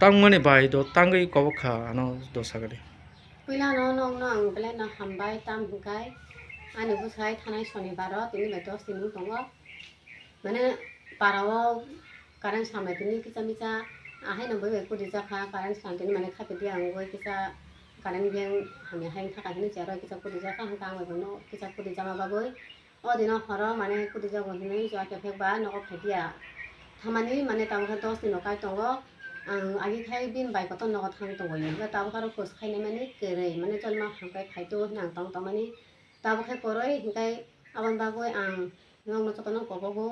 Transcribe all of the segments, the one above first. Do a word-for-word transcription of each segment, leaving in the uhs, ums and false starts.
tangmani bai do tangwi kobok kha ano do sagadi. Puila no nokno ang belai no hambai, tam hinkai ani bwsai thanai sonibaro tini bai dos din wng tongo. Mane parao current samai tini kisa misa ahaino bai bai kudi jakha, current sam tini mane khapidia wngwi kisa current beng hamya hai wngkha kaisa ni chair o kisa kudi jakha, hwnkha ang bai bono kisa kudi jama bagwi. O dino horo mane kudi jago hinwi chwla kephek ba nogo phaidiya. Thamani mane tabukhe dos dino kai tongo. Ang agi khai bini bai kotor nogo thang tongo. Hwnkhe tabukhe aro khus khainai mani kwrwi mane cholma hamkai phaitu hwnwi ang tong tongmani. Tabukhe kwrwi hwnkhe aboni bagwi ang nokno jotono kobogo.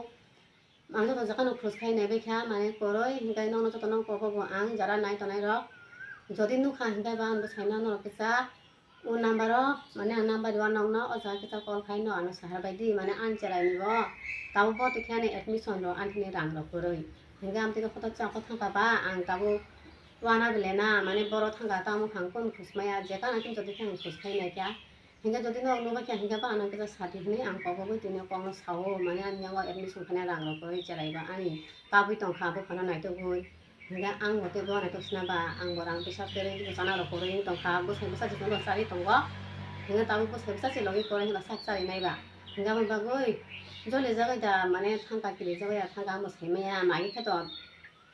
Ang joto jaga no khus khai nai bai kha, mane kwrwi hinkai nokno joto no kobogo ang jara nai tonai rok. Jodi nukha hinkai ba ang bwsai no norok kisa o number o, mane ang number rw nokno o jaga kisa call khai no ano sahar bai di, mane ang cherai ni bo. Tabuk bo twi khe ani admission rok ani thani rang rok kwrwi. Hinkai ang twi khe photo chakho thangkha ba ang tabuk wana bele na, mane boro thangkha tamo khang kun khus maya, je kana kin jodi khe ang khus khai nai kha. Hinkhe jodi norok nukha khe hinkhe ba ano kisa sadi hinwi ang kobogwi tini kokno sao, mane ani yango admission khaina rang rok kwrwi cherai ba ani kabui tongkha, buphano naitugwi. Hinkhe ang bo tei bo naituk sina ba, ang bo rang pisa kwrwi bwsana rok kwrwi wng tongkha, bwsai bwsa jikon rok charwi tongo. Hinkhe tabuk bwsai bwsa se logi kwrwi hwnba sak charwi nai ba. Hinkhe aboni bagwi joli jagwi da mane thangkha kiri jagwi da thangkha, ang bo sai maya, mai khe to.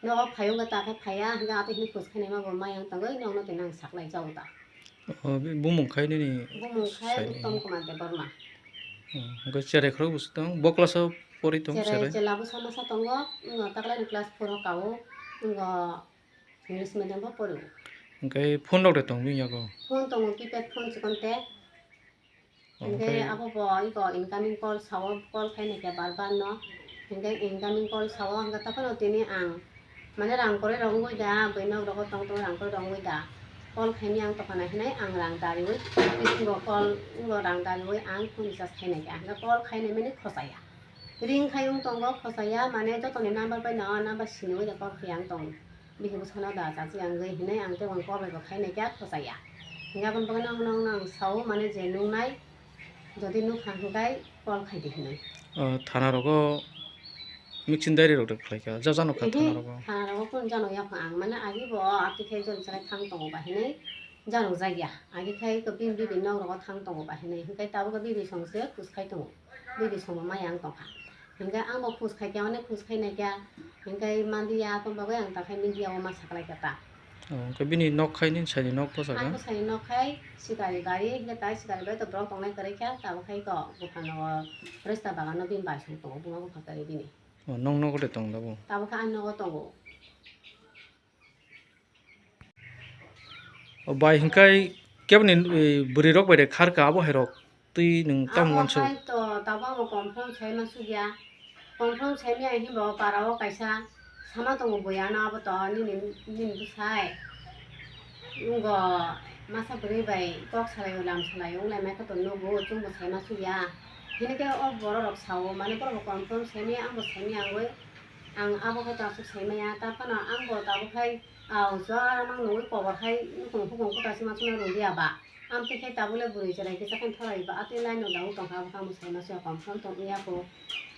Nogo phai wngkha ta khe phaiya, hingke ato hini khus khainai ma bo maya wng tongwi nokno tini ang saklai jago ta. O, bumung khai nini Bumung khai saini. Uttom Kumar Debbarma. Hmm, hingke cherai khorok bo tong, bo class o pori tong Cherai cherai. Chela bwsa masa tongo, wngkha taklai ni class four o kao, wngkha English medium bo pori. Hingke phone rok de tong bini yago? Phone tongo, keypad phone chikon te. Hinkhe abo bo iko incoming call sao, call khainai khe bar bar no. Hinkhe incoming call sao, hinkhe tokhono tini ang mane rang kwrwi rok wngwi da, bwino rok tong tong rang kwrwi rok wngwi da. Call khaimani ang tokona hinwi ang rang dariwi, bisingo call wngbo rang dariwi ang phone recharge khainai khe, hinkhe call khainai mani khosaya. Ring khai wng tongo khosaya, mane jotoni number bai no number siniwi da call khai ang tong. Bihik bwsano da chachi ang gwi hinwi ang tei ang call bai bo khainai khe khosaya. Hinkhe aboni bagwi nang nang nang sao mane je nungnai, jodi nukha hinkhai call khaidi hinwi. O, thana rogo mixing diary rok de khlaikha, ja jano kha Ehe, thana rogo? Thana rogo kun jano yaphang ang mane agi bo ati khe joni chwrai thang tongo ba hinwi jano jakya. Agi khai ko bini bibi nok rogo thang tongo ba hinwi hinkhai tabuk bibi song se khus khai tongo. Bibi song bo maya ang tongkha. Hinkhe ang bo khus khai khe, onek khus khai nai khe, hinkhe manliya, aboni bagwi ang ta khai media o ma saklai kha ta. O, hinkhe bini nok khai nini saini nok bwsajak? Ang bwsani nok khai sikari bari, hinkhe tai sikari bari to borok tongnai kwrwi kha, tabuk khai to buphang nogo resta bagan no bini bai song tongo, buma bupha kwrwi bini. O, nong nogo de tong da bo? Tabuk khe ang nogo tongo. O bai, hinkhai keboni, e, bwrwi rok bai de kharka abo hai rok twi nwng tamo Abo wansuk? Hai to tabuk amo confirm sai ma sugya. Confirm sai maya hinba o para o kaisa sama tongo buya no abo to nini, nini bwsai. Wngbo masa bwrwi bai kok salai o lam salai o wng lai mai kha to nugo chwng bo sai ma sugya. Hini khe o borok rok sao mane borok bo confirm sai maya ang bo sai maya wngwi ang abo khe to aswk sai maya ta phano ang bo tabuk khai Aw, jora mang nugwi kobor hai nukhung hukhung kuta sima sima rwngya ba. Amtwi khe tabuk le bwrwi chwrai kisa khe thorai ba, atwi line no dagwi tongkha, abo khe ang bwsai ma suya confirm tong ya kho.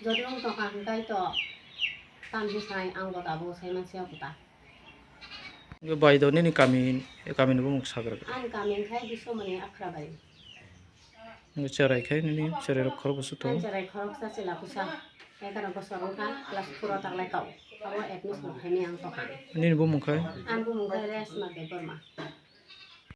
Jodi wng tongkha hwnkhe to tam hi sai ang bo tabuk sai ma suya kuta. Yo bai do nini kami, kami ni bumung sagra. Ang kami khai Biswamani Akhra bai. Cherai khai nini cherai rok khorok bwswk tongo? Ang cherai khoroksa chwla bwsa egaroh bosor wngkha, class four o taklai kau. Abo admission khaimani ang tongkha. Nini bumung khai? Ang bumung khai Resma Debbarma.